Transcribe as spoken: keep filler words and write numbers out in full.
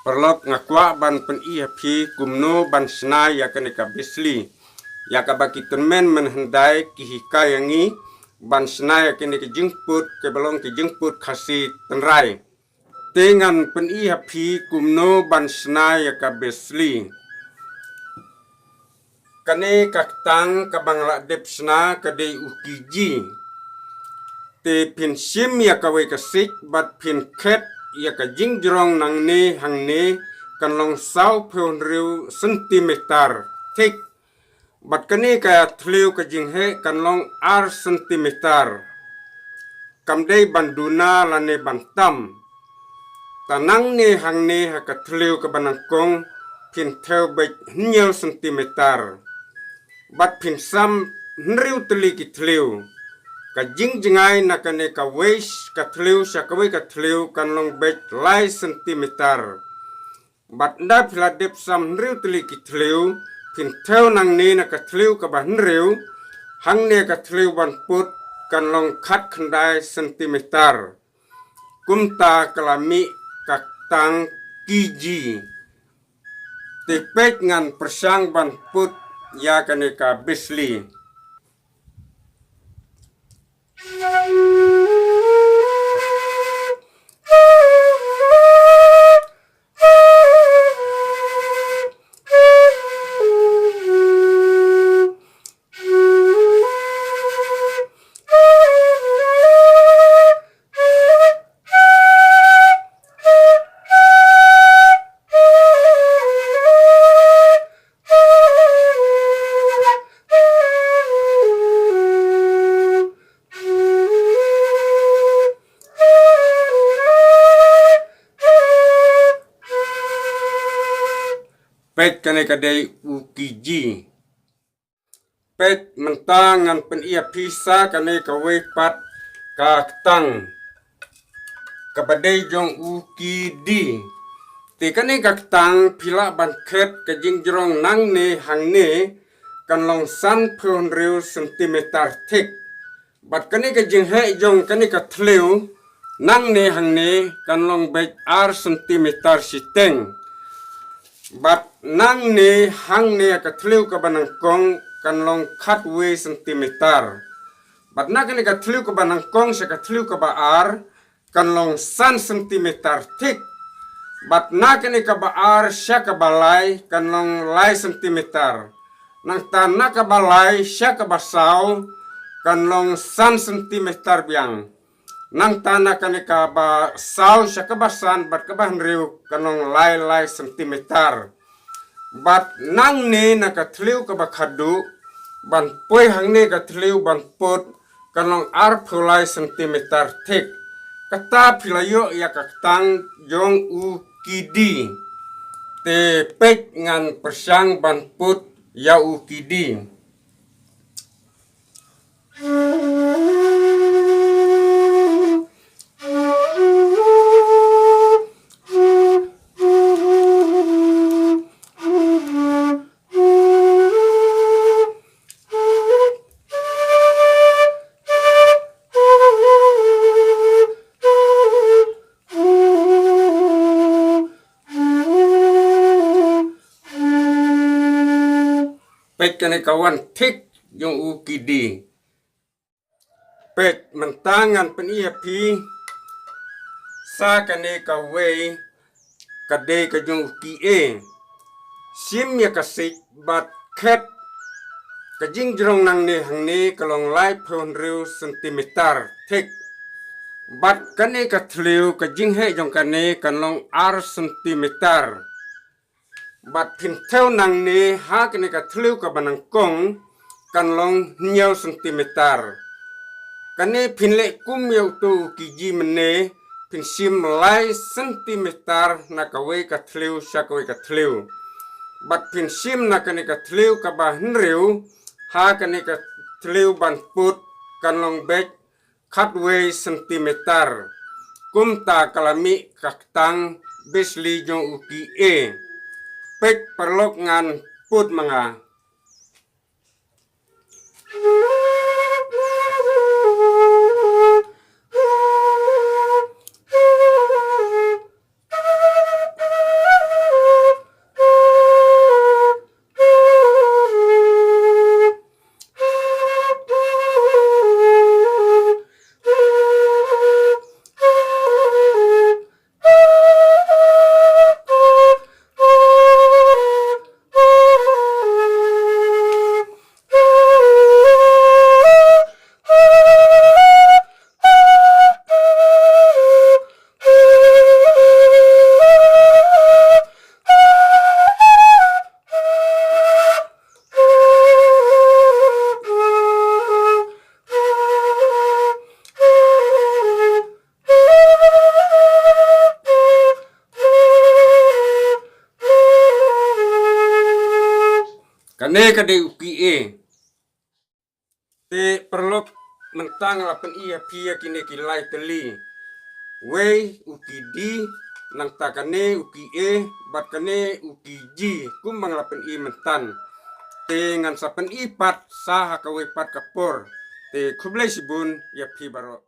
Paralok, nga kwah ban pyni ha phi kumno ban shna ïa kane ka bisli. Ïa kaba ki tymmen mynhyndai ki hikai ïa ngi ban shna ïa kane ka jingput kaba long ka jingput Khasi tynrai. Te ngan pyni ha phi kumno ban shna ïa ka bisli. Kane ka ktang kaba nga la dep shna ka dei u kiji. Te phin shim ïa kawei ka sik bad phin khet ïa ka jingjrong nangne hangne, kan long sawphew hynriew centimeter thik. Bad kane ka thliew ka jingheh kan long ar centimeter. Kam dei ban duna lane ban tam. Te nangne hangne ha ka thliew kaba nyngkong phin thew beit hynñiew centimeter. Bad phin sam hynriew tylli ki thliew. Ka jingjngai na kane kawei ka thliew sha kawei ka thliew kan long beit lai centimeter. Bad ynda phi la dep sam hynriew tylli ki thliew, phin thew nangne na ka thliew kaba hynriew, hangne ka thliew ban put kan long khatkhyndai centimeter. Kumta ka la mih ka ktang kiji. Te peit ngan pyrshang ban put ïa kane ka bisli. Peit, kane ka dei u kiji. Peit, mynta ngan pyni ïa phi sa kane kawei pat ka ktang kaba dei jong u kidi. Te kane ka ktang phi lah ban khet ka jingjrong nangne hangne kan long sanphew hynriew centimeter thik. Bad kane ka jingheh jong kane ka thliew nangne hangne kan long beit ar centimeter shiteng. Bad nangne hangne ka thliew kaba nyngkong kan long khatwei centimeter. Bad na kane ka thliew kaba nyngkong sha ka thliew kaba ar kan long san centimeter thik. Bad na kane kaba ar sha kaba lai kan long lai centimeter. Nangta na kaba lai sha kaba saw kan long san centimeter biang. Nangta na kane kaba saw sha kaba san bad kaba hynriew kan long lai lai centimeter. Bad nangne na ka thliew kaba khadduh ban poi hangne ka thliew ban put kan long arphew lai centimeter thik. Kata phi la ïoh ïa ka ktang jong u kidi. Te peit ngan pyrshang ban put ïa u kidi. Peit, kane ka wan thik jong u kidi. Peit, mynta ngan pyni ïa phi sa kane kawei ka dei ka jong u kiei. Shim ïa ka sik bad khet ka jingjrong nangne hangne ka long laiphew hynriew centimeter thik. Bad kane ka thliew ka jingheh jong kane kan long ar centimeter. Bad phin thew nangne ha kane ka thliew kaba nyngkong kan long hynñiew centimeter. Kane phin leh kum ïa uto u kiji mynne, phin shim lai centimeter na kawei ka thliew sha kawei ka thliew. Bad phin shim na kane ka thliew kaba hynriew ha kane ka thliew ban put kan long beit khatwei centimeter. Kumta ka la mih ka ktang bisli jong u kiei. Peit paralok, ngan put ma nga. Ne ka dei u ki A. Te paralok, mynta nga la pyni ïa phi ïa kine ki lai tylli. Wei u ki D, nangta kane u ki A, bad kane u ki G, kumba nga la pyni mynta. Te ngan sa pyni pat sa ha kawei pat ka por. Te khublei shibun ïa phi baroh.